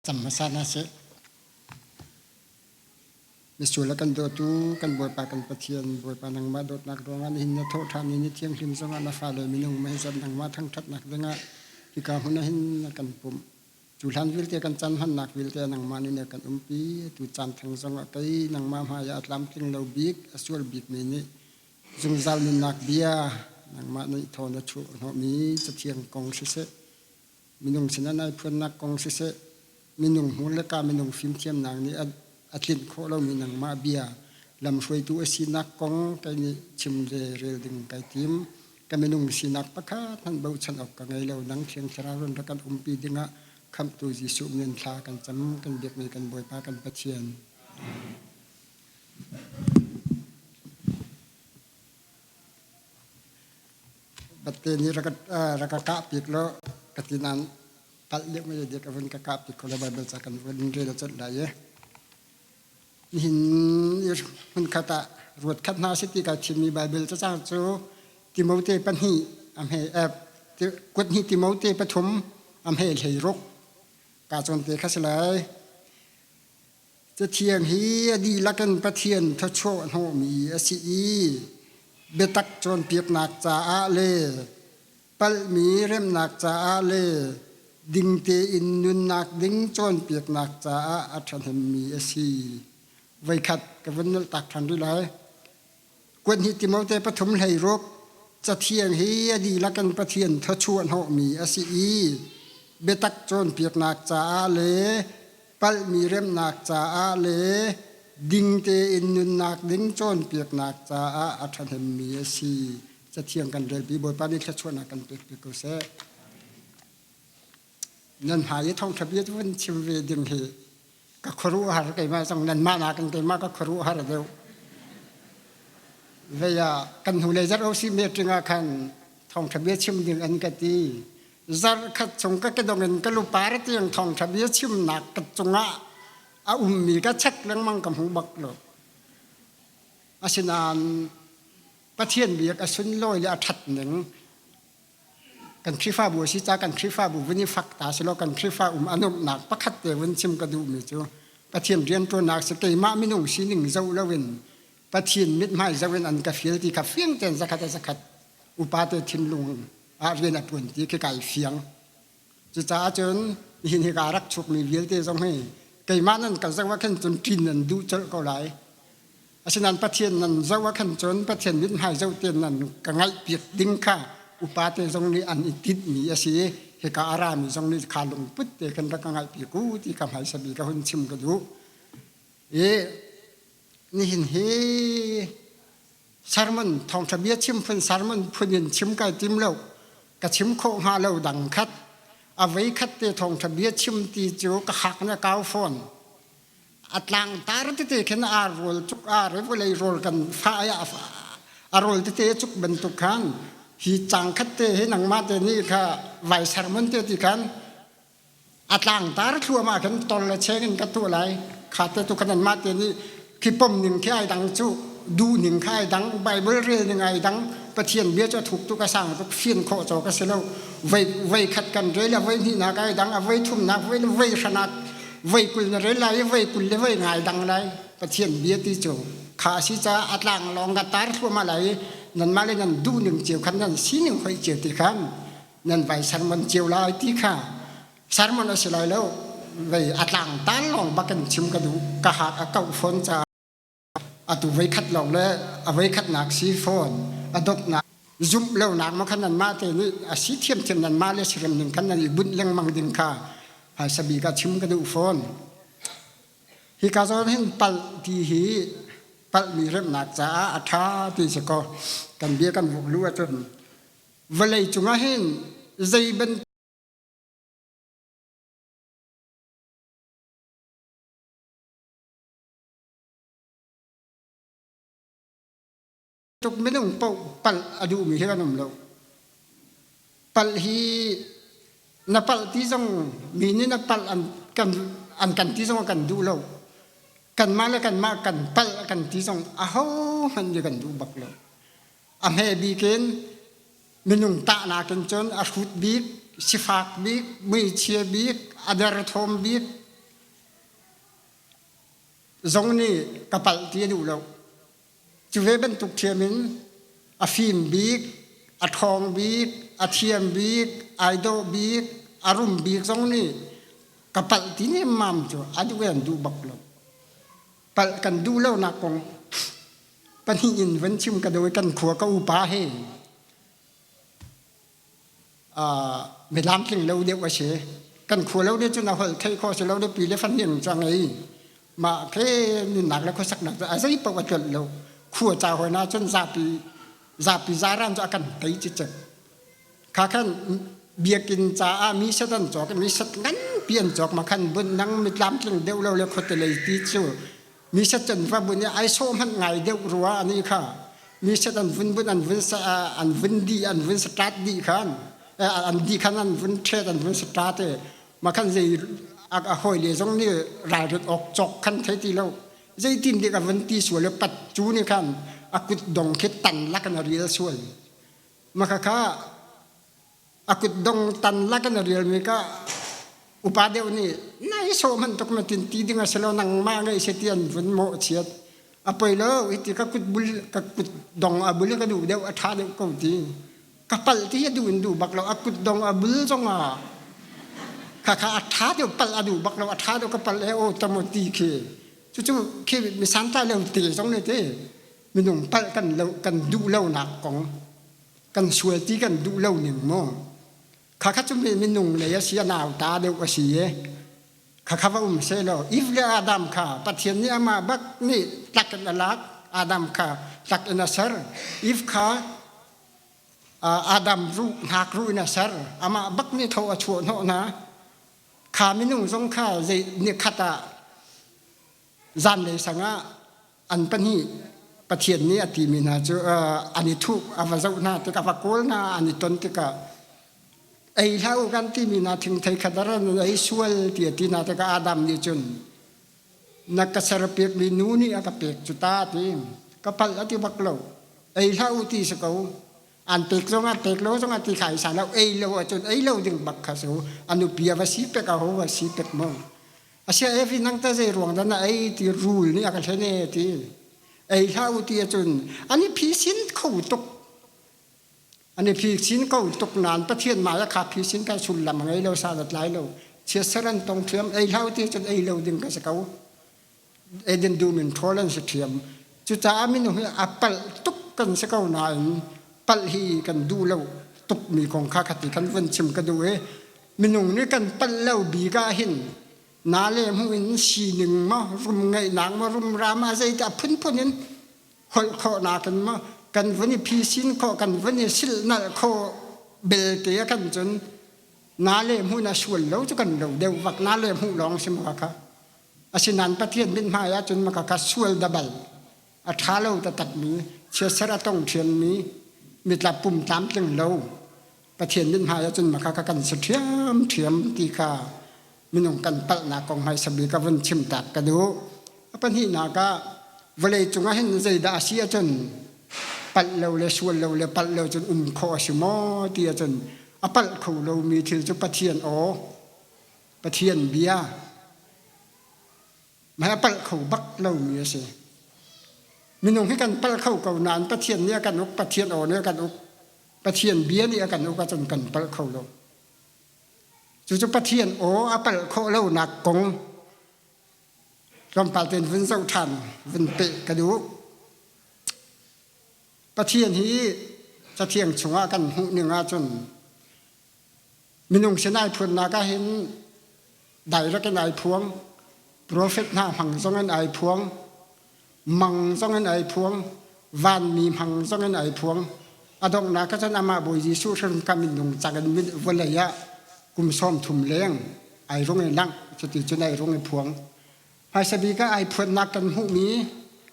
Cam hmasa hna sih. Misual a kan dawtu kan Bawipa kan Pathian Bawipa nangmah dawtnak ruangah nihin na thawhṭhan ni ni thianghlim zongah na fale minung mehzat nangmah thangṭhatnak dingah hika hmun ah hin na kan pumh. Cu hlan vialte kan caan hmannak vialte nangmah nih na kan umpi. Tu caan theng zongah kei nangmah hmai ah a tlamtling lo bik, a sual bikmi nih zungzal nunnak bia nangmah nih thaw na chuah hnawhmi cathiang kong siseh, minung sinah nai phuannak kong siseh, minung hmur le ka minung fimthiamnak nih a tlinh khawh lomi nangmah bia lamhruaitu a sinak kong kei nih chim le rel ding kai tim. Ka minung sinak pakhat hmanh bochan awk ka ngei lo. Nang Thiang Thlarau ran rak kan umpi dingah Khamhtu Jesuh min thla kan cam kan biakmi kan Bawipa kan Pathian. Batte nih rak ka kah pik law ka ti nain palh deuh mei dek a vun ka kah pik ko la Bible ca kan vun rel colh lai i. Nihin hmunkhat ah ruat khat hna si ti kai thimmi Bible cacang cu Timote pahnih a hme kut hnih Timote pathum a hme hlei ruk ka cawn te kha si lai. Cathiang hi a dihlak in Pathian thawchuah hnawhmi a si i biatak cawnpiaknak caah le palhmi remnak caah le ding tein nunnak ding cawnpiaknak caah a ṭhahnemmi a si. Voikhat ka vun nolhtak ṭhan rih lai. Kuat hnih Timote pathum hlei ruk Cathiang hi a dihlak in Pathian thawchuah hnawhmi a si i biatak cawnpiaknak caah le palhmi remnak caah le ding tein nunnak ding cawnpiaknak caah a ṭhahnemmi a si. Cathiang kan relpi Bawipa nih thluachuahnak kan pek piak ko seh. Nan hmai i thawngṭha bia cu vun chim ve ding hi ka khuaruahhar keimah zong nanmah nakin keimah ka khuaruahhar deuh. Vei ah kan hnulei zarh OC meeting ah khan thawngṭha bia chim ding an ka ti. Zarh khat chung ka kedong in ka lupar tiang thawngṭha bia chimnak ka cungah a ummi ka check lengmang ka hmu bak lo. Asinain Pathian biak a sunlawi le a ṭhat ning kan Khrihfabu a si ca kan Khrihfabu vun i fak ta selaw kan Khrihfa um a nuamhnak pakhat te vun chim ka duhmi cu Pathian rianṭuannak si keimah minung sining zoh loin Pathian mithmai zoh in an ka fial ti kha fiang tein zakhat a zakhat upa te thinlung ah rian a ṭuan ti khi kai fiang. Cucaah cun nihin hi ka rak chukmi vialte zong hi keimah nan ka zoh ah khan cun ṭin nan duh colh ko lai. Asinain Pathian nan zoh ah khan cun Pathian mithmai zoh tein nan ka ngaihpiak ding kha upate zong nih an i tinhmi a si i hika a rami zong nih kha lungput te khan rak ka ngaihpiak u ti ka hmaisa bik ka hun chim ka duh. I nihin hi sermon thawngṭha bia chim phun sermon phun in chim kai tim lo ka chim khawh hnga lo dang khat a vei khat te thawngṭha bia chim ti cu ka hak na kau fawn a tlangtar tete khin ar rawl cuk ar i vawlei rawl kan fa a rawl tete cuk bantuk khan hi cang khat te hi nangmah te nih kha vai sermon te ti khan a tlangtar thluahmah khin tol le cheng in ka tuah lai kha te tu khan anmah te nih khi pom ning khi ai dang cu duh ning kha ai dang bible rel ning ai dang pathian bia cu a thuk tuk a sang tuk fian khawh cawk a si lo vei vei khat kan rel a vei hnihnak ai dang a vei thumnak vei vei hranak vei 20 na rel lai i vei 20 le vei ngai dang lai pathian bia ti cu kha a si caah a tlang lawng ka tar thluahmah lai i nanmah le nan duh ning cio khan nan sining hoih cio ti khan nan vai sermon cio lai ti kha sermon a si lai lo vei a tlang tan lawng bakin chim ka duh ka hak a kauh fawn caah atu voi khat lawng le a voi khatnak si fawn a dawtnak zumh lonak ma khan nanmah te nih a si thiamthiam nanmah le sirem ning khan nan i bunh lengmang ding kha phaisa bik ah chim ka duh fawn hi ka zawn hin palh ti hi palhmi remnak caah a ṭha ti si ko kan bia kan vuk lu ahcun vawlei cungah hin zei bantuk Tuk minung paoh palh a duhmi hi kan um lo. Palh hi na palh ti zong mi nih na palh an kan an kan ti zong kan duh lo. Kanmah le kanmah kan palh kan ti zong ahohmanh nih kan duh bak lo. A hme bik in minung tahnak in cun a hrut bik, sifak bik, muichia bik, a derthawm bik. Zong nih ka palh ti a duh lo. Cu ve bantuk ṭhiam in a fim bik, a ṭhawng bik, a thiam bik, ai dawh bik, a rum bik zong nih ka palh ti nemmam cu a duh an duh bak lo. Palh kan duh lonak kong pahnih in van chim ka duh i kan khua ka upa he mi tlamtling lo deuh a si. Kan khua lo deuh cun a holh theih khawh si lo deuh pi le fahniang cu a ngei. Mah ke nunnak le khuasaknak cu a zei paoh a tlolh lo. Khua ca hawi na cun zapi zapi zaran cu a kan tei cicek. Kha khan biakinn caah mi set an cawk mi set nganpi an cawk ma khan bun nang mi tlamtling deuh lo le khuate lei ti cu mi set cun va bun i ai sawh hmanh ngai deuh rua ani kha mi set an vun bun an vun sa an vun di an vun start di khan an di khan an vun ṭhet an vun start e ma khan zei a hawi le zong nih ralrit awk cawk khan thei ti lo zeitin dik a vun ti sual le pat cu nih khan a kut dong khi tan lak in a rial sual ma kha kha a kutdong tan lak in a rialmi ka upa deuh nih nai sawh hmanh tuk ma tin ti ding a si lo nangmah ngei se ti an vun mawh chiat a poi lo hiti ka kut bul ka kut dong a bul ka duh deuh a ṭha deuh ko ti ka palh ti a duh in duh bak lo a kut dong a bul zong ah kha kha a ṭha deuh palh a duh bak lo a ṭha deuh ka palh e o tamo ti khi cucu khi mi santlai lo te zong ne te minung palh kan lo kan duh lo nak kong kan sual ti kan duh lo ning mu kha kha cu minung lei a si a nauta deuh a si i kha kha va um se law Eve le Adam kha Pathian nih amah bak nih tlak in a lak Adam kha tlak in a ser Eve kha Adam ruh hngak ruh in a ser amah bak nih tho a chuah hnawh hna kha minung zong kha zei ni khat ah zanlei sang ah an pahnih Pathian nih a timi hna cu an i thuh a va zoh hna tik a va kawl hna an i ton tikah ei hlah u kan timi hna thingthei khat a ran ei sual ti a ti hna tikah Adam nih cun na ka serpiakmi nu nih a ka pek cu ta ti ka palh a ti bak lo ei hlah u ti si ko an pek zong ah pek lo zong ah ti kha i sa lo ei lo ahcun ei lo ding bak kha su a nupi a va si pek a ho va si pek maw Asia evi nang ta zei ruang dah na ei ti rul nih a ka hlen e ti. Ei hlah u ti ahcun an i phisin kho tuk. An i phisin ko tuk nain Pathian mah kha phisin kan sullam a ngei lo sa tlai lo. Chiatser an tong ṭhiam ei hlah u ti ahcun ei lo ding ka si ko. Eden dum in ṭhawl an si ṭhiam. Cucaah minung hi a palh tuk kan si ko nain palh hi kan duh lo tukmi kong kha khati kan vun chim ka duh i minung nih kan palh lo bik ah hin na le hmuh in sining maw rum ngeihnak maw rumra ma zeidah phunphun in holh khawhnak in maw kan vun i phisin khawh kan vun i silhnalh khawh belte a kan cun na le hmuh na sual lo cu kan lo deuh vak na le hmuh lawng si maw kha asinain Pathian mithmai ah cun maka kha sual dabal a ṭha lo taktakmi chiatser a tong ṭhiammi mitlap pum tlamtling lo Pathian mithmai ahcun maka kha kan si ṭhiamṭhiam ti kha minung kan palhnak kong hmaisa bik ka vun chim tak ka duh. A pahnihnak ah vawlei cung ah hin zeidah a si ahcun palh lo le sual lo le palh lo cun um khawh a si maw ti ahcun a palh kho lomi thil cu Pathian aw, Pathian bia, Mah a palh kho bak lomi a si. Minung hi kan palh kho ko nain Pathian nih a kan uk, Pathian aw nih a kan uk, Pathian bia nih a kan uk ahcun kan palh kho lo. Cucu Pathian aw a palh khawh lonak kong tlawmpal tein vun zoh ṭhan, vun peh ka duh. Pathian hi Cathiang chungah kan hmuh ning ahcun Minung sin ai phuannak ah hin direct in ai phuang, profet hna hmang zong in ai phuang, mang zong in ai phuang, vanmi hmang zong in ai phuang. A donghnak ah cun amah Bawi Jesuh hrim kha minung cang in vawlei ah kum 30 leng ai rung i langh, cuti cun ai rung i phuang. Hmaisa bik ah ai phuannak kan hmuhmi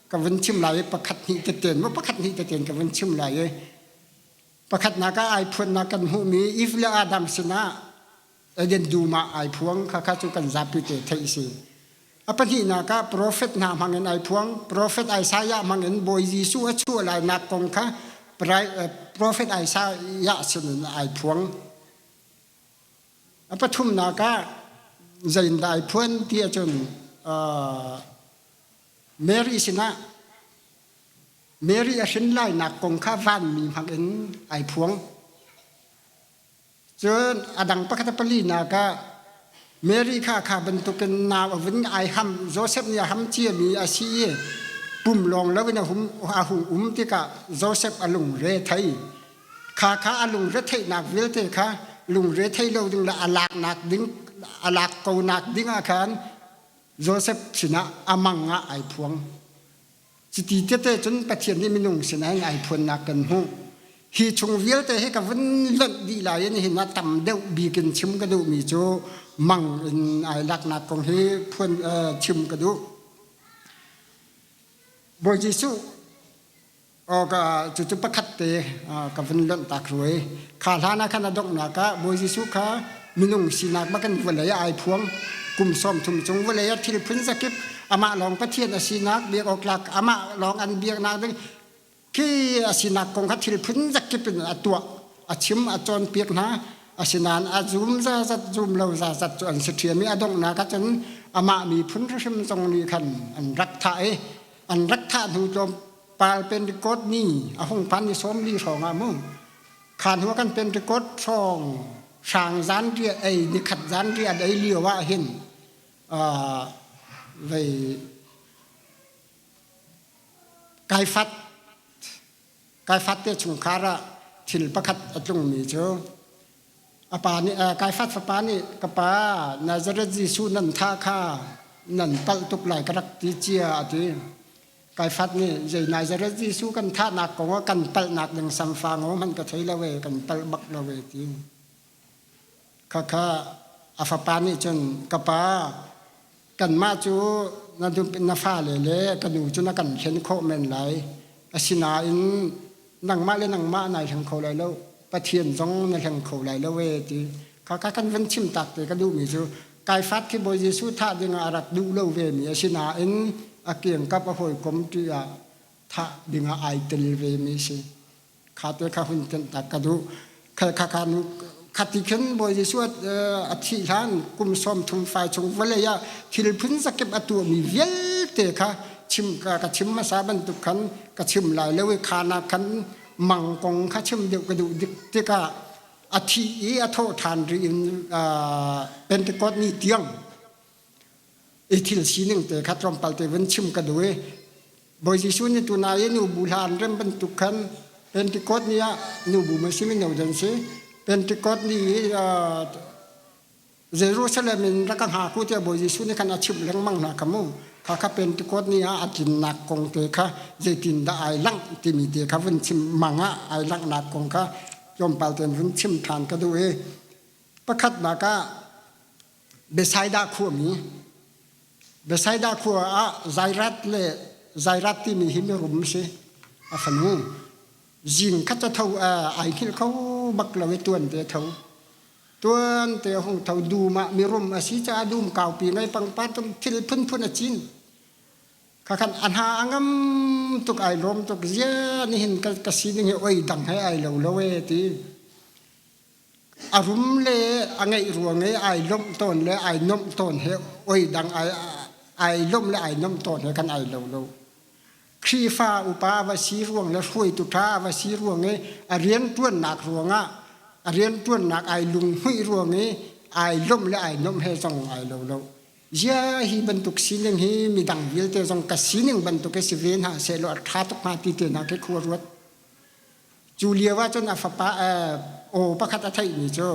ka vun chim lai i pakhat hnih teten maw pakhat hnih teten ka vun chim lai i Pakhatnak ah ai phuannak kan hmuhmi Eve le Adam sinah Eden dum ah ai phuang kha kha cu kan zapi te theih si. A pahnihnak ah profet hna hmangin ai phuang. Profet Isaiah hmangin Bawi Jesuh a chuah lainak kong kha profet Isaiah sinin ai phuang. A pathumnak ah zeindah ai phuan ti ahcun uh, Mary sinah Mary a hrin lainak kong kha vanmi hmang in ai phuang. Cun a dang pakhat a palinak ah Mary kha kha bantukin nau a vun ai ham Joseph nih a ham ciami a si i pum lawng loin a hum a hung um tikah Joseph a lungre thei. Kha kha a lungre theihnak vialte kha lungre thei lo ding le a laknak ding a lak konak ding ah khan Joseph sinah a mang ah ai phuang. Cuti tete cun Pathian nih minung sinah hin ai phuannak kan hmuh. Hi chung vialte hi ka vun lonh dih lai in hin a tam deuh bik in chim ka duhmi cu mang in ai laknak kong hi phuan chim ka duh. Bawi Jesuh Aw ka cucu pakhat te ka vun lonh tak ruai. Kha hlan ah khan a donghnak ah Bawi Jesuh kha minung sinak bakin vawlei ah ai phuang. Kum 30 chung vawlei ah thil phun zakip amah lawng Pathian a sinak biak awk tlak amah lawng an biaknak ding khi a sinak kong kha thil phun zakip in a tuah a chim a cawnpiak hna. Asinain a zum zazat zum lo zazat cu an si ṭhiam i a donghnak ah cun amah miphun hrimhrim zong nih khan an rak thah i an rak thah hnu tlawmpal Pentecost ni a hung phan ni 40 hrawng ah mu kha hnu kan Pentecost hrawng hrang zan riah ei nikhat zan riah an ei lio ah hin vei Kaifat Kaifat te chungkhar ah thil pakhat a tlungmi cu A pa nih Kaifat fapa nih ka pa Nazareth Jesuh nan thah kha nan palh tuk lai ka rak ti cia a ti. Kaifat nih zei Nazareth Jesuh kan thahnak kong ah kan palhnak ding samfa ngaw hmanh ka thei lo e kan palh bak lo e ti. Khakha a fapa nih cun ka pa kanmah cu na, na fale le ka nu cu na kan hlen khawh men lai. Asinain nangmah le nangmah nai hleng kho lai lo. Pathian zong na hleng kho lai lo e ti. Kha kha kan van chim tak te ka duhmi cu Kaifat khi Bawi Jesuh thah ding ah a rak duh lo ve mi asinain a kiangkap a hawikom ti ah thah ding ah ai tel ve mi si. Kha te kha hun tenh tak ka duh. Kha kha kha nu khati khin Bawi Jesuh a thih hlan kum 30 fai chung vawlei ah thil phun zakip a tuahmi vialte kha chim ka ka chim hmasa bantuk khan ka chim lai lo i kha nak khan mang kong kha chim deuh ka duh dik tikah a thi i a thawh ṭhan rih in Pentecost ni tiang i thil sining te kha tlawmpal te vun chim ka duh i Bawi Jesuh nih tunai i nubu hla an rem bantuk khan Pentecost ni ah nubu ma si mino dan si Pentecost ni i Jerusalem in rak ka hngak u tiah Bawi Jesuh nih khan a chimh lengmang hna kha mu. Kha kha Pentecost ni ah a tlinnak kong te kha zeitindah ai langh timi te kha vun chim mang ah ai langhnak kong kha tlawmpal tein vun chim ṭhan ka duh i pakhatnak ah Bethsaida khuami Bethsaida khua ah Zairat le Zairat timi hi mirum si a fanu zing khat a tho ai hngilh kho bak lo i tuan te tho tuan te hung tho dum ah mirum a si caah dum kaupi ngei pangpar tum thil phunphun a cin khakhan a hna a ngam tuk ai lawm tuk zia nihin ka, ka sining hi oi dang he ai lo lo e ti A rum le a ngeih ruang i ai lawmh tawn le ai nuamh tawn he oi dang ai ai lawmh le ai nuamh tawn he kan ai lo lo. Khrihfa upa va si ruang le hruaitu ṭha va si ruang i a rianṭuannak ruangah a rianṭuannak ai lunghmuih ruang i ai lawmh le ai nuamh he zong ai lo lo. Zia hi bantuk sining hi midang vialte zong ka sining bantuk hi si ve hna sehlaw a ṭha tuk hnga ti te hna khi khua ruat. Cu lio ahcun a fapa aw pakhat a theihmi cu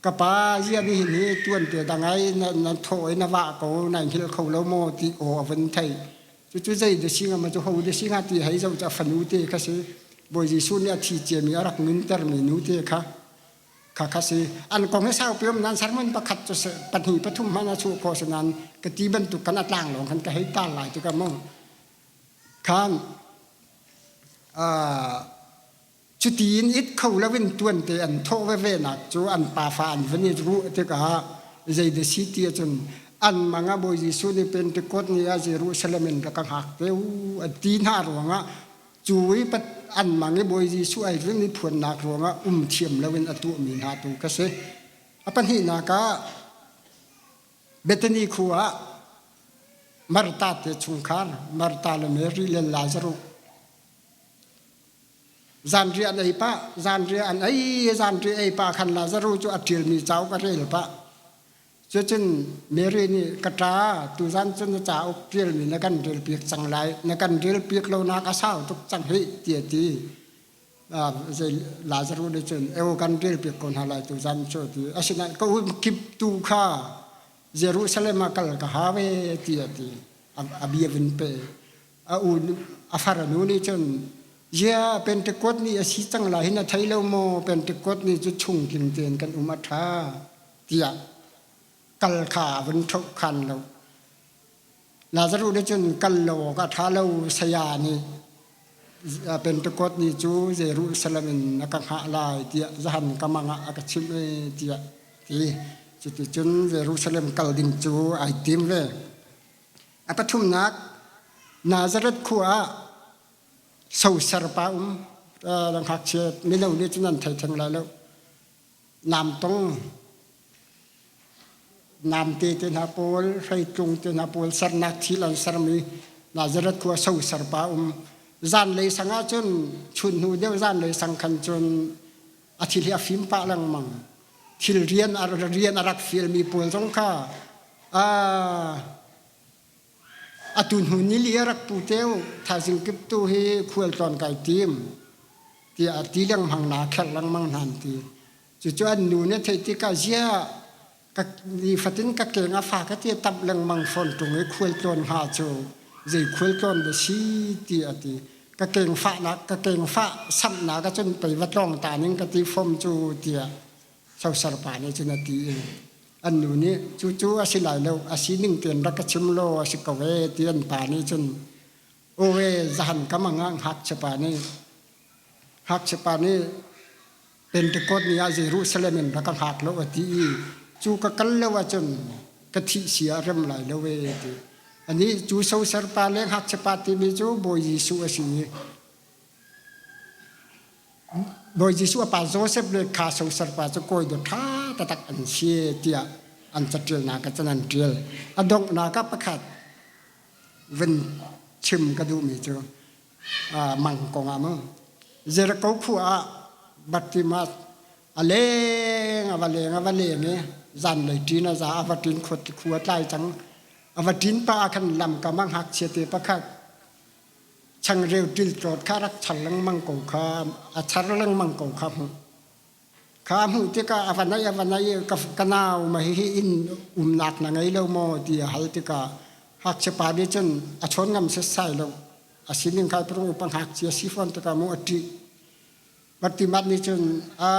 ka pa zia nihin hi tuante dang ai na, na thawh i na vah ko na hngilh kho lo maw ti aw a vun theih. Cucu zei da si nga ma cu ho da si nga ti hei zoh cu a fanu te kha si. Bawi Jesuh nih a thi ciami a rak nuntermi nu te kha kha kha si. An kong hi saupi um nan sermon pakhat cu pahnih pathum hmanh a chuah khawh si nain ka ti bantuk kan a tlang lawng khan ka hei tar lai tikah mu. Khan Cuti in it kho loin tuante an thawh veve nak cu an pafa an van i ruh tikah zei da si ti ahcun an mang ah Bawi Jesuh nih Pentecost ni ah Jerusalem in rak ka hngak te u a ti hna ruangah cu i an mang i Bawi Jesuh ai rin i phuannak ruangah um thiam loin a tuahmi hna tu kha si. A pahnihnak ah Bethany khua ah. Martha te chungkhar, Martha le Mary le Lazaruh. Zanriah an ei pah, zanriah an ei, zanriah ei pah khan Lazaruh cu a ṭialmi cauk a rel pah. Cucun Mary nih ka ṭa tuzan cu na cauk ṭialmi na kan relpiak cang lai, na kan relpiak lonak a sau tuk cang hih ti a ti. Lazaruh nih cun eu kan relpiak ko hna lai tuzan cu a ti. Asinain ka um kip tu kha Jerusalem ah kal ka hau e ti a ti. A bia vun pe. A u a far a nu nih cun Zia Pentecost ni a si cang lai hi na thei lo maw? Pentecost ni cu chungtling tein kan um a ṭha tiah kal kha a vun ṭhoh khan lo. Lazaruh nih cun kal lo awk a ṭha lo saya nih Pentecost ni cu Jerusalem in na ka hngah lai tiah zahan ka mang ah a ka chimh e tiah ti. Cuticun Jerusalem kal ding cu ai tim ve. A pathumnak Nazareth khua ah soser pa um ngakchia mino nih cun an thei theng lai lo. Namtong namte te hna pawl, hreitlung te hna pawl sernak thil an sermi Nazareth khua soser pa um. Zanlei sang ah cun chun hnu deuh zanlei sang khan cun a thil hi a fim pah lengmang. Thil rian a rian a rak fialmi pawl zong kha Atu hnu nili a rak pu teu thaizing kip tu hi khual tlawn kai tim tiah a ti lengmang na kherh lengmang hna an ti. Cucu an nu nih a theih tikah ziah ka nifatin ka keng a fa ka ti tamh lengmang fawn ṭung i khual tlawn hnga cu zei khual tlawn dah si ti a ti. Ka keng fahnak ka keng fah samhnak ahcun pei va tlawng ta ning ka ti fom cu tiah soser pa nih cun a ti i an nu nih cucu a si lai lo a sining tein rak ka chim law a si ko e ti an pa nih cun aw e zahan ka mang ah ngakchia pa nih ngakchia pa nih Pentecost ni ah Jerusalem in rak ka hngak lo a ti i cu ka kal lo ahcun ka thih sia a rem lai lo e ti ani cu soser pa le ngakchia pa timi cu Bawi Jesuh a si i Bawi Jesuh a pa Joseph le kha soser pa cu kawi dawt ṭha taktak an si tiah an caṭialnak ah cun an ṭial. A donghnak ah pakhat vun chim ka duhmi cu mang kong ah mu Jericho khua ah Bartimaeus a leng a va leng a va leng i zanlei ṭin a za a va ṭin khua tlai cang a va ṭin pah ah khan lamkam ah ngakchia te pakhat Changreu ṭiltlawt kha rak char lengmang ko kha a char lengmang ko kha hmuh. Kha hmuh tikah a va naih a va naih i ka, ka nau ma hihi inn umnak na ngei lo maw ti a hal tikah ngakchia pa nih cun a chawn ngam setsai lo. A sining kha purung upa ngakchia si fawn tikah mu a ṭih. Bartimat nih cun a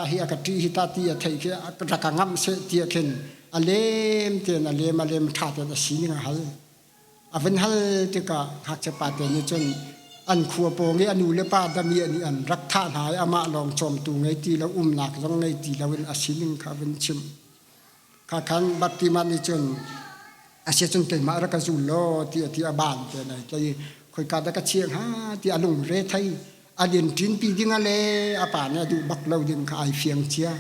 hi a ka ṭih hi ta ti a theih khi rak ka ngamh seh ti ah khin a lem tein a lem a lem ṭha tein a sining a hal. A vun hal tikah ngakchia pate nih cun an khua pawng i a nu le pa damiah nih an rak thah hna i amah lawng cawmtu ngei ti lo umnak zong ngei ti loin a sining kha a vun chimh. Kha khan Bartimaeus nih cun a si cun keimah rak ka zul law ti a ti a ban te nai tlai i khoika dah ka chiah hnga ti a lungre thei a din ṭinpi ding ah le a pa nih a duh bak lo ding kha ai fiang cia.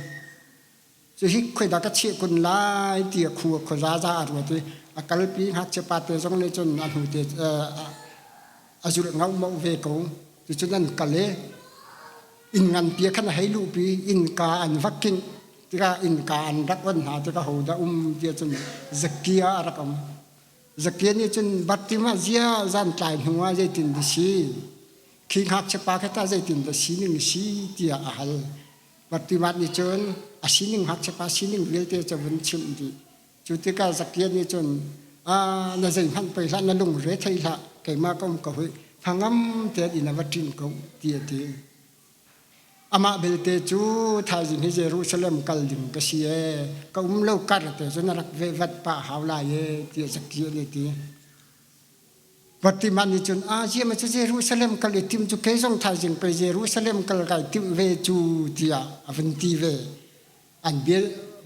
Cuhi khoidah ka chiah kun lai ti a khu khuazaza a ruat i a kalpi ngakchia pate zong nih cun a hnu te a zulh ngaohmauh ve ko. Cucun an kal i inn nganpi ah khan a hei luhpi innka an va kingh tikah innka an rak on hna tikah hodah um ti ahcun Zakia a rak um. Zakia nih cun Bartimah zia zan tlai hnu ah zeitin dah si? Khi ngakchia pa kha tah zeitin dah sining a si tiah a hal. Bartimaeus nih cun a sining ngakchiapa sining vialte cu vun chimh dih. Cu tikah Zakia nih cun ah na zeihmanh pei hlah na lungre thei hlah keimah ka um ko hih hnangam tein inn a va ṭin ko ti a ti. Amah belte cu thaizing hi Jerusalem kal ding ka si ee ka um lo kar te cu na rak vehvat pah hau lai ee tiah Zakia nih a ti. Bartimaeus nih cun a ziam cu Jerusalem kal i tim cu kei zong thaizing pei Jerusalem kal kai timh ve cu tiah a vun ti ve. An bia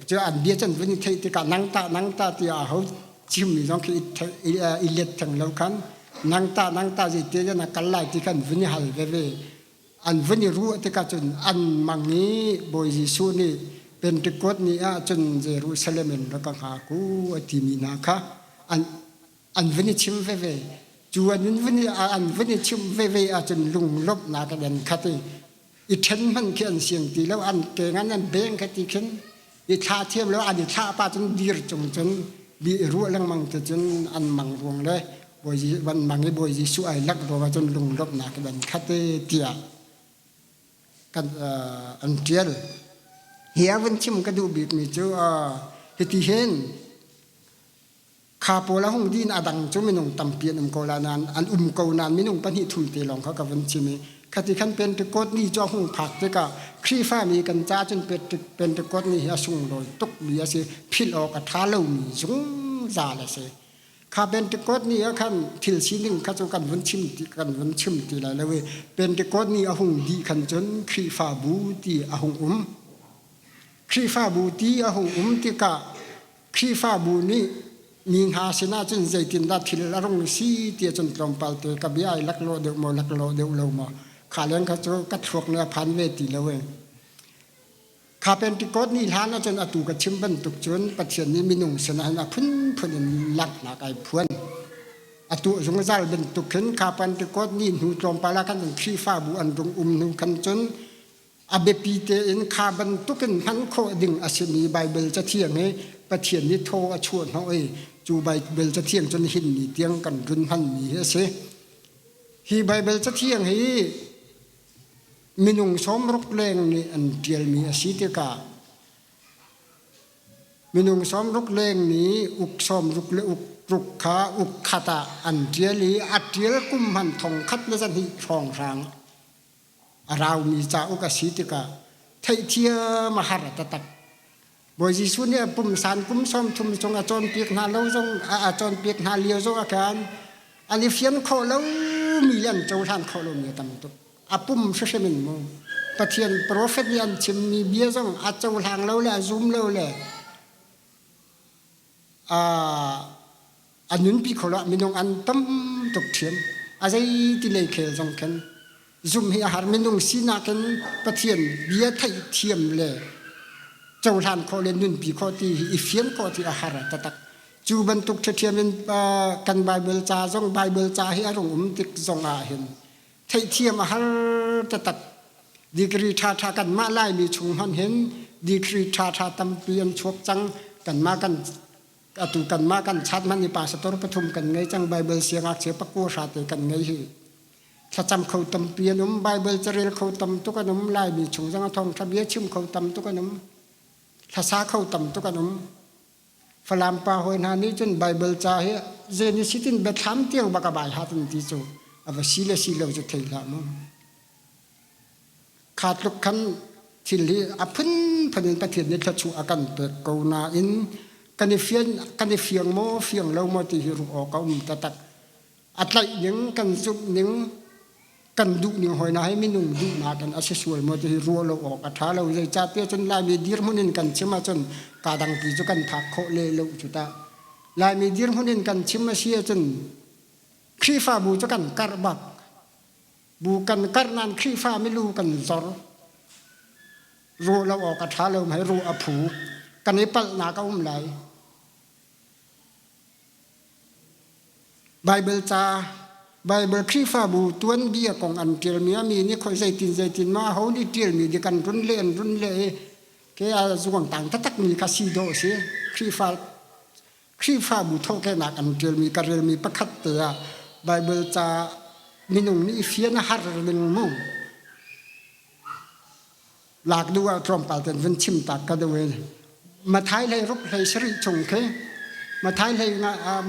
cu an bia cu an vun i theih tikah nang tah nang tah tiah aho chimmi zong khi i let theng lo khan nang tah nang tah zeiti na kal lai ti khan vun i hal veve. An vun i ruah tikah cun an mang i Bawi Jesuh nih Pentecost ni ah cun Jerusalem in rak ka hngak u a timi hna kha an. An vun i chim veve. Cu an vun i an vun i chimh veve ahcun lunglawmhnak in an khat i i ṭhen hmanh khi an siang ti lo an ke ngan an beng kha ti khin i thlah thiam lo an i thlah pa cun dir cung cun bi i ruah lengmang te cun an mang ruang le Bawi van mang i Bawi Jesuh ai lak ruang ah cun lunglawmhnak in an khat i tiah kan an ṭial. Hi a vun chim ka duh bikmi cu hiti hin Kha pawl a hung din a dang cu minung tampi an um ko la nain an um ko nain minung pahnih thum te lawng kha ka vun chim i khati khan Pentecost ni cu a hung phak tikah Khrihfami kan ca cun Pentecost ni hi a sunglawi tukmi a si philh awk a ṭha lomi zungzal a si. Kha Pentecost ni ah khan thil sining kha cu kan vun chim ti kan vun chim ti lai lo i Pentecost ni a hung dih khan cun Khrihfabu ti a hung um. Khrihfabu ti a hung um tikah Khrihfabu nih mi hna sinah cun zeitindah thil a rung si ti cun tlawmpal te ka bia ai laklawh deuh maw laklawh deuh lo maw kha leng kha cu ka thluak nih a phan ve ti lo e. Kha Pentecost ni hlan ahcun atu ka chim bantuk cun Pathian nih minung sinah hin a phunphun in langhnak ai phuan. Atu zungzal bantuk khin kha Pentecost ni hnu tlawmpal ah khan Khrihfabu an rung um hnu khan cun A biapi tein kha bantukin hman khawh ding a simi Baibal Cathiang hi Pathian nih thaw a chuah hnawh i cu Baibal Cathiang cu nihin ni tiang kan run hmanmi hi a si. Hi Baibal Cathiang hi minung sawmruk leng nih an ṭialmi a si tikah minung sawmruk leng nih uk sawmruk le uk ruk kha uk khat ah an ṭial i a ṭial kum hman thong khat le zahnih hrawnghrang A raumi cauk a si tikah theihthiam a har taktak. Bawi Jesuh nih a pumsan kum 30 chung a cawnpiak hna lo zong a cawnpiak hna lio zong ah khan an i fian khawh lomi le an cohlan khawh lomi a tam tuk. A pum hrimhrim in mu. Pathian profet nih an chimmi bia zong a cohlang lo le a zum lo le a nunpi kho lo minung an tam tuk ṭhiam. A zei ti lei khel zong khin zum hi a har minung sinak in Pathian bia theihthiam le cohlan khawh le nunpi khawh ti hi i fian khawh ti a har taktak. Cu bantuk ṭhiaṭhiam in kan Bible ca zong Bible ca hi a rung um tik zong ah hin theihthiam a har taktak. Degree ṭhaṭha kanmah Laimi chung hmanh hin degree ṭhaṭha tampi an chuak cang. Kanmah kan atu kanmah kan chat hmanh hi pastor pathum kan ngei cang Bible siangngakchia pakua hra te kan ngei hi. Thlacam kho tampi an um, Bible carel kho tam tuk an um, Laimi chung zong a thawngṭha bia chim kho tam tuk an um, hlasa kho tam tuk an um. Falam pa hawi hna nih cun Baibal ca hi Genesis in biathlam tiang bak a bai hat an ti cu a va si le si lo cu thei hlah mu. Kha tluk khan thil hi a phunphun in Pathian nih thluachuah a kan pek ko nain kan i fian kan i fiang maw fiang lo maw ti hi ruah awk a um taktak. A tlaih ning kan zumh ning kan duh ning hoi na hi minung duhnak in a si sual maw ti hi ruah lo awk a ṭha lo zeicahtiah cun Laimi dirhmun in kan chim ahcun ka dangpi cu kan phak khawh le lo cu tah Laimi dirhmun in kan chim a si ahcun Khrihfabu cu kan karh bak bu kan karh nain Khrihfa milu kan zor ruah lo awk a ṭha lo mei ruah a phu kan i palhnak a um lai Baibal ca Baibal Khrihfabu tuanbia kong an ṭialmi a mi nih khoi zeitin zeitin ma aho nih ṭialmi dik an run le an run le i ke a zuangtang taktakmi kha si dawh a si. Khrihfa Khrihfabu thawhkehnak an ṭialmi ka relmi pakhat te ah Baibal ca minung nih i fian a har ning mu. Lak duh ah tlawmpal ten vun chim tak ka duh i Mathai hlei ruk hlei sarih chung khi Mathai hlei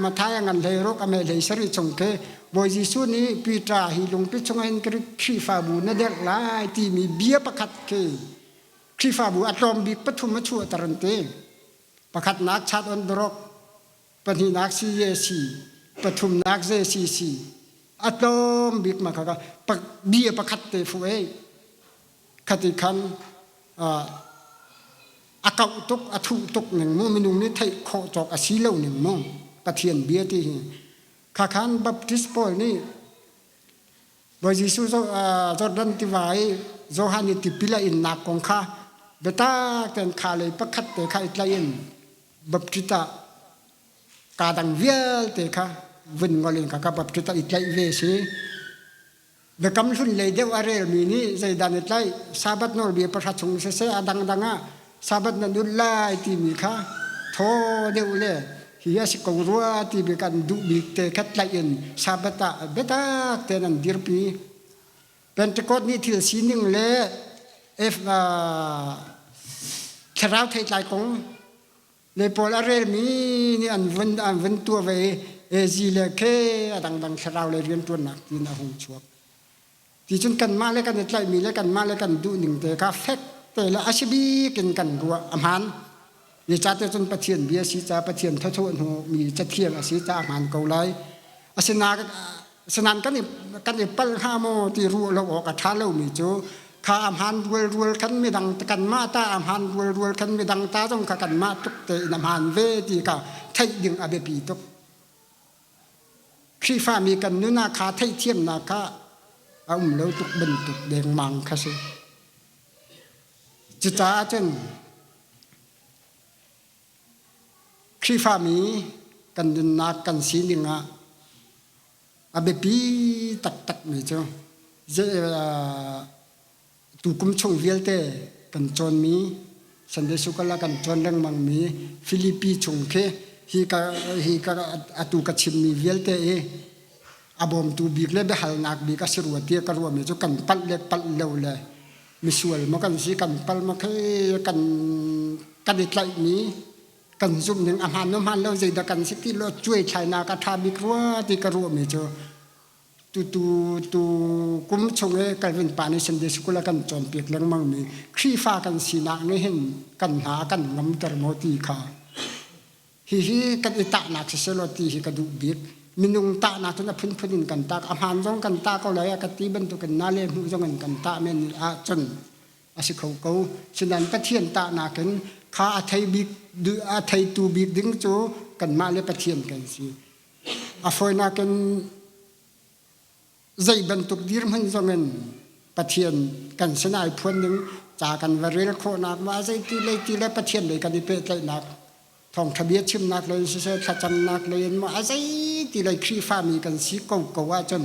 Mathai a ngan hlei ruk a me hlei sarih chung khi Bawi Jesuh nih Peter hi lungpi chungah hin Khrihfabu na derh lai timi bia pakhat khi Khrihfabu a tlawm bik pathum a chuahter an ti. Pakhatnak chat on dorok, pahnihnak CAC, pathumnak JCC. A tlawm bik ma kha bia pakhat te fu ei. Khati khan a kauh tuk a thuh tuk ning mu minung nih theih khawh cawk a si lo ning mu Pathian bia ti hi kha khan Baptist pawl nih Bawi Jesuh Jordan tiva i Johan i tipil a innak kong kha biatak tein kha lei pakhat te kha i tlaih in Baptist ah kaa dang vialte kha vun ngol in ka ka baptist i tlaih ve si. Biakam hlun lei deuh a relmi nih zeidah na tlaih? Sabbath nawlbia pahra chung siseh a dangdang ah Sabbath nan ulh lai timi kha thaw deuh le hi a si ko rua timi kan duh bik te kha tlaih in Sabbath ah biatak tein an dirpi. Pentecost nih thil sining le thlarau theitlai kong le pawl a relmi nih an vun an vun tuah ve i ezi le khe a dangdang thlarau le rianṭuannak tiin a hung chuak. Ti cun kanmah le kan i tlaihmi le kanmah le kan duhning te kha fek te le a si bik in kan ruah a hmaan. Zeicahtiah cun Pathian bia si ca Pathian thawchuah hnu mi cathiang a si ca a hmaan ko lai. Asinain Asinain kan i kan i palh hnga maw ti ruah lo awk a ṭha lomi cu kha a hmaan rualrual khan midang kanmah ta a hmaan rualrual khan midang ta zong kha kanmah tluk tein a hmaan ve ti kha theih ding a biapi tuk. Khrihfami kan nun ah kha theihthiamnak kha a um lo tuk bantuk dengmang kha si. Cucaah cun Khrihfami kan nunnak kan sining ah a biapi taktakmi cu tukum chung vialte kan cawnmi Sunday School ah kan cawn lengmangmi Filipi chung khi hi ka hi ka atu ka chimmi vialte i a bawmtu bik le biahalnak bik a si rua tiah ka ruahmi cu kan palh le palh lo le misual maw kan si kan pal maw khi kan kan i tlaihmi kan zumh ning a hmaan maw hmaan lo zeidah kan si ti lo cuai thlainak a ṭha bik rua ti ka ruahmi cu tu tu tu kum chung i Calvin pa nih Sunday School a kan cawnpiak lengmangmi Khrihfa kan sinak nih hin kan hna a kan ngamter maw ti kha Hihi kan i tahnak siselaw ti hi ka duh bik. Minung tahnak cun a phunphun in kan tak. A hmaan zong kan tah ko lai a ka ti bantukin na le hmuh zong in kan tah men ahcun a si kho ko. Sinain Pathian tahnak in kha a thei bik a theitu bik ding cu kanmah le Pathian kan si. A fawinak in zei bantuk dirhmun zongin Pathian kan sinah i phuan ding ca kan va rel khawhnak ma zeiti lei ti le Pathian lei kan i pehtlaihnak thawngṭha bia chimnak lei in siseh thlacamnak lei in maw a zeiti lei Khrihfami kan si ko ko ahcun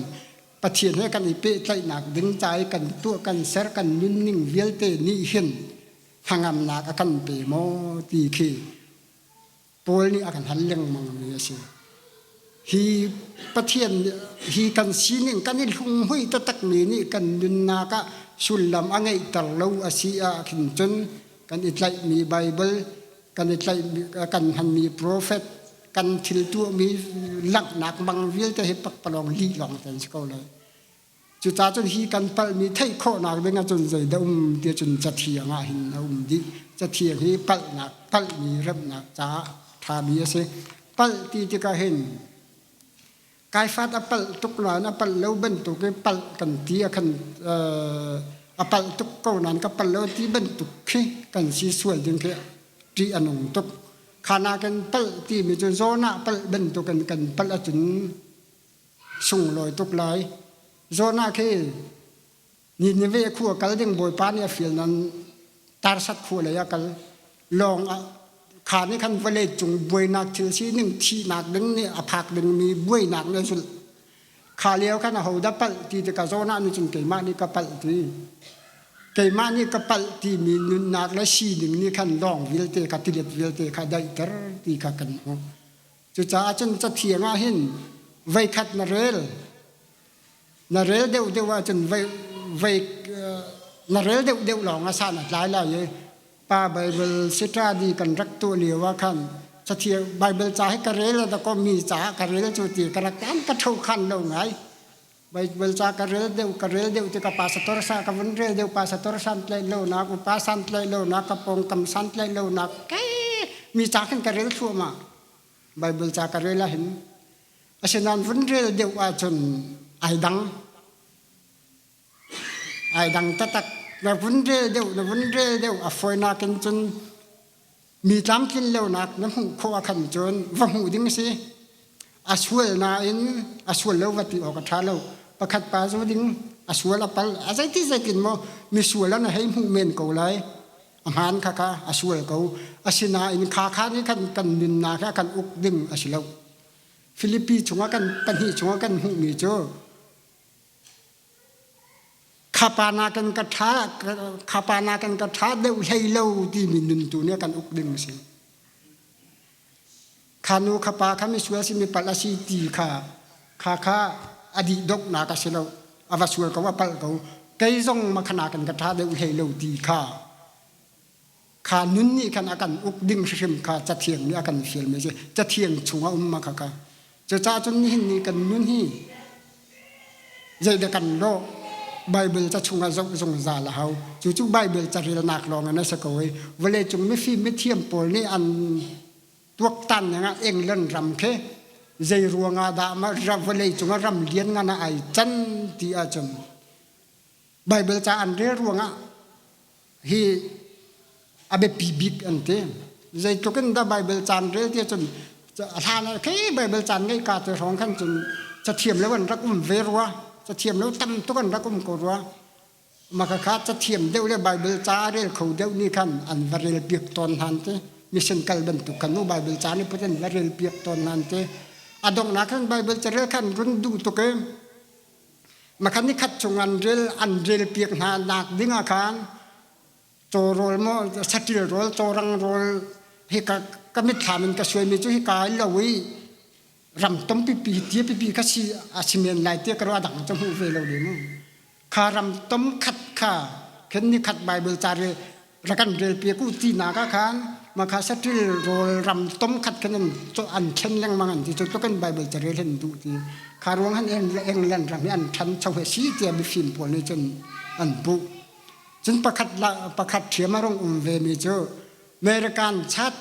Pathian he kan i pehtlaihnak ding ca i kan tuah kan ser kan nunning vialte nih hin hnangamnak a kan pe maw ti khi Paul nih a kan hal lengmangmi a si. Hi Pathian hi kan sining kan i hlunghmui taktakmi nih kan nunnak ah sullam a ngeihter lo a si ah khin cun kan i tlaihmi Bible, kan i tlaihmi kan hmanmi prophet, kan thil tuahmi langhnak mang vialte hi pakpalawng lih lawng te an si ko lai. Cucaah cun hi kan palhmi theih khawhnak ding ahcun zeidah um ti cun cathiang ah hin a um dih. Cathiang hi palhnak, palhmi remhnak caah ṭhami a si. Palh ti tikah hin kaifat a palh tuk nain a palh lo bantuk i palh kan ti ah khan a palh tuk ko nain ka palh lo ti bantuk khi kan si sual ding khi ṭih a nung tuk. Kha nakin palh timi cu zawn ah palh bantuk in kan palh ahcun sunglawi tuk lai. Jonah khi Nineveh khua kal ding Bawipa nih a fial nan Tarsat khua lei a kal. Lawng ah kha nih khan vawlei cung buainak thil sining thihnak ding nih a phak dingmi buainak nih a zulh. Kha lio khan ahodah palh ti tikah Jonah nih cun keimah nih ka palh ti. Keimah nih ka palh timi nunnak le sining nih khan lawng vialte kha tilet vialte kha daihter ti kha kan hmuh. Cucaah cun cathiang ah hin voikhat na rel, na rel deuhdeuh ahcun voi, voi, na rel deuhdeuh lawng ah san a tlai lai i pa Bible study kan rak tuah lio ah khan cathiang Bible ca hi ka rel a ko mi ca ka rel cu ti ka rak an ka tho khan lo ngai. Bible ca ka rel deuh ka rel deuh tikah pastor sa ka vun rel deuh pastor san tlaih lo nak upa san tlaih lo nak ka pawngkam san tlaih lo nak kai mi ca khin ka rel thluahmah Bible ca ka rel ahhin asinain vun rel deuh ahcun ai dang ai dang taktak na vun rel deuh na vun rel deuh a fawinak in cun Mi tlamtlin lonak na hmuh khawh ah khan cun va hmuh ding a si. A sual nain a sual lo va ti awk a ṭha lo. Pakhat pa zu ding a sual a pal a zeiti zeitin maw misual an hei hmuh men ko lai. A hmaan kha kha a sual ko. Asinain kha kha nih khan kan nunnak hi a kan uk ding a si lo. Filipi chungah kan pahnih chungah kan hmuhmi cu khapa nakin ka ṭha khapa nakin ka ṭha deuh hlei lo timi nun tu nih kan uk ding a si. Kha nu kha pa kha misual si mi palh a si ti kha kha kha a dih donghnak a si lo. A va sual ko a palh ko. Kei zong makha nakin ka ṭha deuh hlei lo ti kha kha nun nih khan a kan uk ding hrimhrim kha cathiang nih a kan fialmi a si. Cathiang chungah um ma kha kha. Cucaah cun nihin ni kan nun hi zeidah kan lawh Bible ca chungah zoh zungzal a hau. Cucu Bible carelnak lawng in a si ko i vawleicung mifim mithiam pawl nih an tuaktan ning ah England ram khi zei ruangah dah vawleicung ah ram lian ngan ah ai can ti ahcun Bible ca an rel ruangah hi a biapi bik an ti. Zeitluk in dah Bible caan rel ti cun hlan ah khi Bible caan ngei ka te hrawng khan cun cathiam lo an rak um ve rua. Cathiam lo tam tuk an rak um ko rua. Maka kha cathiam deuh le Bible ca a rel kho deuh nih khan an va rel piak tawn hna te. Mission kal bantuk khan mu Bible ca nih put an va rel piak tawn hna te. A donghnak khan Bible carel khan run duh tuk i Makhan nikhat chung an rel an rel piak hna nak ding ah khan caw rawl maw saṭil rawl cawrang rawl hi ka ka mitthlam in ka suaimi cu hika in lo i ram tom pipi tia pipi kha si a si men lai tiah ka ruah dang cu hmuh ve lo le mu kha ram tom khat kha khin ni khat Bible ca rel rak kan rel piak u tinak ah khan makha saṭil rawl ram tom khat khan an an thlen lengmang an ti cu tluk in Bible carel hin duh ti kha ruang han England ram hi an ṭhancho he si tiah mifim pawl nih cun an puh cun pakhat la pakhat ṭhiam a rung um ve mi cu American chat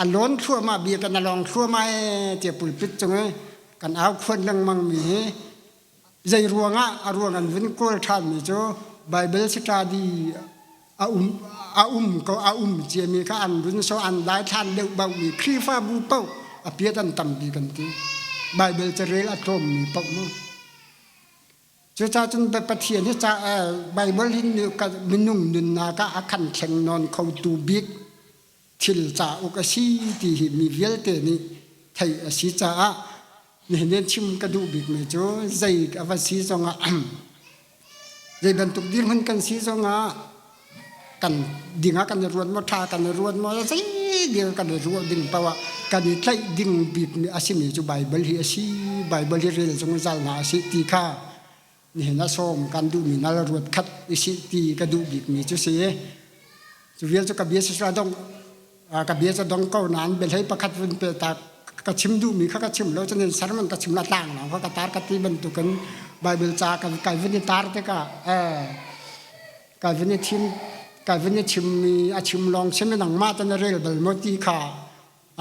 a lawn thluahmah bia kan a lawng thluahmah ee tiah pulpit cung i kan au khuan lengmang mi hi Zei ruangah a ruang an vun kawl ṭhanmi cu Bible study a um a um ko a um ciami kha an vun so an daithlan deuh bauhmi Khrihfabu paoh a piat an tampi kan ti. Bible carel a tlawmmi paoh mu. Cucaah cun Pathian hi ca Bible hi minung nunnak ah a kan thleng nawn khotu bik thil cauk a si ti hi mi vialte nih theih a si caah nihin in chim ka duh bikmi cu zei a va si zongah zei bantuk dirhmun kan si zongah kan dingah kan i ruat maw ṭha kan i ruat maw zei ding kan i ruah ding paoh ah kan i tlaih ding bikmi a simi cu Baibal hi a si Baibal hi rel zungzal hna a si ti kha nihin ah sawm kan duhmi nal ruat khat i si ti ka duh bikmi cu si. Cu vial cu ka bia si dong ka bia cu dong ko nain biahlei pakhat vun pe ta ka chim duhmi kha ka chim lo cunin sermon ka chim la tlang lo kha ka tar ka ti bantukin Bible ca ka kai vun i tar tikah kai vun i thim kai vun i chimmi a chim lawng chim nangmah te na rel bal maw ti kha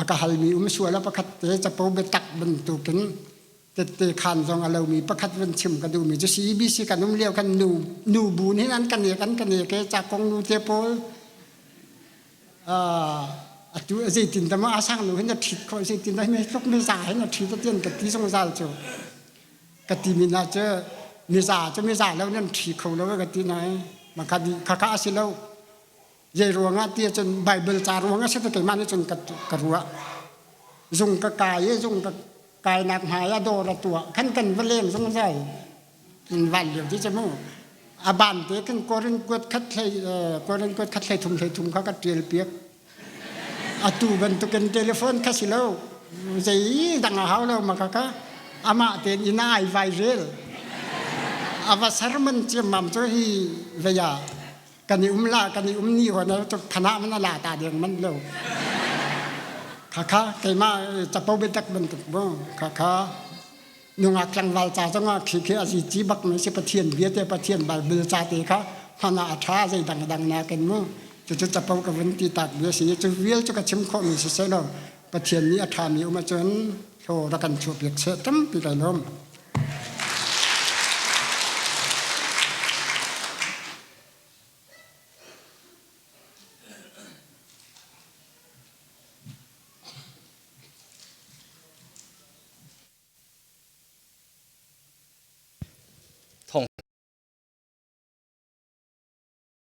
a ka halmi um sual a pakhat te capo biatak bantukin tette khan zong a lomi pakhat vun chim ka duhmi cu CBC kan um lio kan nu nu bu nih an kan ek an kan ek e cakong nu te pawl atu zeitin dah maw asang nu hin a ṭhit khawh zeitin dah mi tluk mi za hin a ṭhit atian ka ti zungzal cu ka ti mi na cu mi za cu mi za lo nan ṭhi kho lo ka ti na makha di khakha a si lo Zei ruangah ti ahcun Bible ca ruangah si keimah nih cun ka ruah. Zung ka kai i zung ka kainak hmai ah dawr a tuah khan kan va leng zungzal. In van lio ti cu mu. A ban te khin korin kuat khat hlei korin kuat khat hlei thum hlei thum kha ka ṭial piak. Atu bantukin telephone kha si lo. Zei dang a hau lo ma kha kha. Amah tein inn ah ai vai rel. A va sermon ciammam cu hi vei ah kan i um la kan i um ni hon cu phanah man a la ta deng man lo khakha keimah capo biatak bantuk bu khakha nungak tlangval ca zongah khi khi a ci bak mi si pathian bia te pathian bible ca te kha hmana a tha zei dang dang na ken mu cu cu capo ka vun ti tak bia si cu vial cu ka chim khawh mi si se lo pathian nih a tha mi um ahcun thlaw ra kan chuah piak che tampi kai lawm.